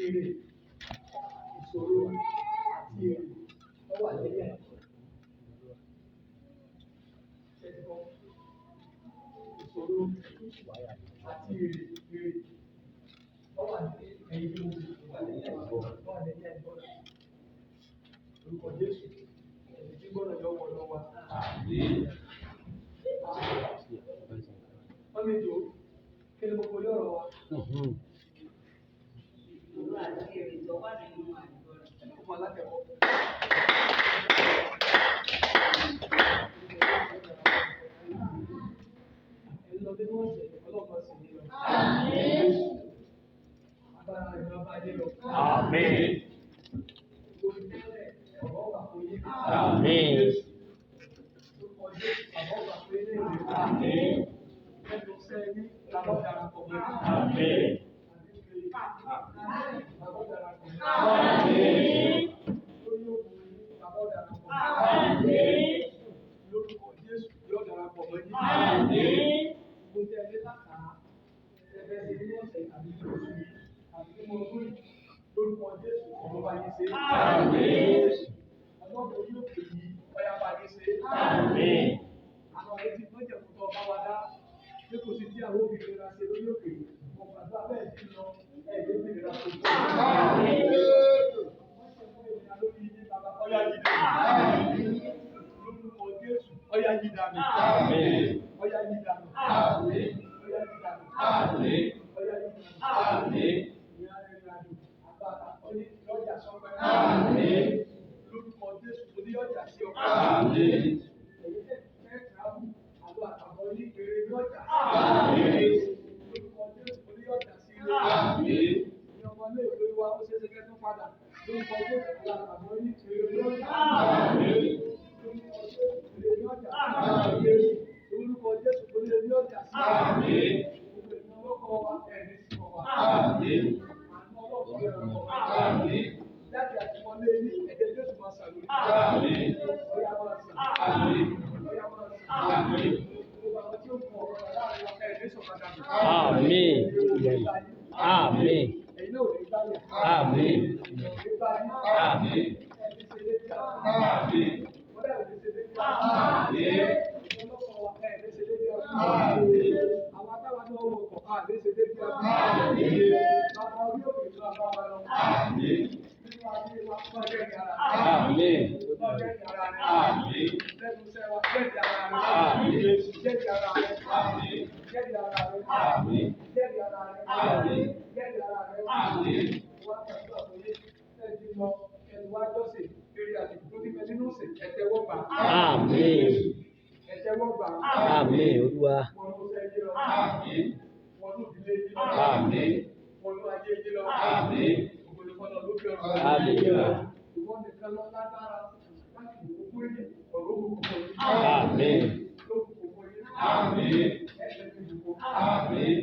Èrè ìṣòro àti èrè ó wà lẹ́yìn àìsàn. Ṣẹ́gbọ́n ìṣòro àti èrè èrè ó wà ní ẹ̀yìn tó wà lẹ́yìn àìsàn ó wà lẹ́yìn àìsàn. Orúkọ Jésù ẹ̀mí tí gbọ́dọ̀ yọ wọ̀ lọ́wọ́. Wọ́n mi jò kí ni mo kò lé ọ̀rọ̀ wa? Ìṣòro àti èrè tó wà nínú àìgbọràn. Fún alátẹ̀wọ́. Ẹ lọ nínú ọ̀sẹ̀ ọlọ́pàá sì ní lọ. Agbára rẹ̀ máa bá yé lọ. Àmín. Gbogbo tẹ́lẹ̀ ọ̀rọ̀ wà fún yín. Àmín. Lórúkọ Jésù, bàbá wà fún yín léèrè. Àmín. Lẹ́nu iṣẹ́ yín, bàbá darapọ̀ mọ́ yín. Àmín. Bàbá darapọ̀ mọ́ yín. Lórí òkú yín, bàbá darapọ̀ mọ́ yín. Lórúkọ Jésù, yóò darapọ̀ mọ́ yín. Gbogbo tẹ́ ẹ ní làkàá, ẹ fẹ́ ṣe nínú ọ̀sẹ̀ tàbí nínú oṣù yìí tàbí nínú ọdún yìí, lórúkọ Jésù, ọ̀run bá yín ṣe. Ọlọ́run orí òkè yìí, ọ̀yá bá yín ṣe. Àwọn ọ̀rẹ́ ti mọ́jẹ̀kú tó ọba wa dá, bí kò sí tí àwọn òbí ra ṣe lórí òkè yìí, mo gbàdúrà bẹ́ẹ̀ sí lọ, ẹ̀ ló bí ìlera tó tó. Ọ̀yá yìí dànù. Lórúkọ Jésù, ọ̀yá yìí dànù. Ọ̀yá yìí dànù. Ọ̀yá yìí dànù. Ọ̀yá yìí dànù. Ìyá rẹ̀ rìn àjò, agbára, ó ní lọ́jà sọ́pẹ́. Lórúkọ Jésù, ó ní ọjà sí ọpẹ́. Ẹ̀yin tẹ́ fẹ́ travel, àlọ́ àtàbọ̀ ní èrè ní ọjà. Lórúkọ Jésù, ó ní ọjà sí ilé. Ní ọmọ ilé ìwé wa, ó ṣeé ṣe kẹ́ tún padà. Lórúkọ Jésù, àlọ́ àtàbọ̀ ní èrè ní ọjà. Lórúkọ Jésù, èrè ní ọjà. Lórúkọ Jésù, èrè ní ọjà sí. Gbogbo ènìyàn lọ́kọ̀ wa, ẹ̀rí sí wa. Àánú ọlọ́kọ̀ rẹ̀ rọ̀ wá. Jáde àti wọlé ní ẹ̀jẹ̀ Jésù máa ṣàlóyè. Ọ̀yá máa sàn. Ọ̀yá máa sàn. Gbogbo àwọn tí ó kọ ọ̀rọ̀ láàrin wa ẹ̀ ní sọ̀kadà nù. Àmín. Àmín. Ẹ̀yin náà ò ní gbáyà. Àmín. Ẹ̀ ní gbáyà. Àmín. Ẹ̀ ní ṣe létí àwọn. Àmín. Kódà ò ní ṣe létí àwọn. Àmín. Ọlọ́kọ̀ wa ẹ̀ ní ṣe létí àwọn. Àwọn atáwa náà wọ̀ kọ̀ á ní ṣe létí àwọn. Bàbá orí òkè tó a bá wa lọ. Nínú ayé wa, máa jẹ́ ìyára rẹ̀. Àmín. Máa jẹ́ ìyára rẹ̀. Àmín. Lẹ́nu iṣẹ́ wa, jẹ́ ìyára rẹ̀. Àmín. Jẹ́ ìyára rẹ̀. Àmín. Jẹ́ ìyára rẹ̀. Àmín. Jẹ́ ìyára rẹ̀. Àmín. Jẹ́ ìyára rẹ̀. Àmín. Wá gbàdúrà fún yín. Ẹ ti lọ, ẹ ti wá jọ́sìn, eré àti ìbùkún tí bẹ nínú ìsìn, ẹ tẹ́wọ́ gbà. Àmín. Ẹ tẹ́wọ́ gbà. Àmín Olúwa. Wọnú iṣẹ́ yín lọ. Àmín. Wọnú ìdílé yín lọ. Àmín. Wọnú ayé yín lọ. Àmín. Ògo ni fọ́lọ́run lókè ọ̀run. Hallelujah. Ìwọ nìkan lọ lágbára láti bùkún fún ènìyàn, ọ̀rọ̀ òkùnkùn fún yín. Àmín. Lókùnkùn fún yín. Àmín. Ẹ̀ṣẹ̀ ti bùkún. Àmín.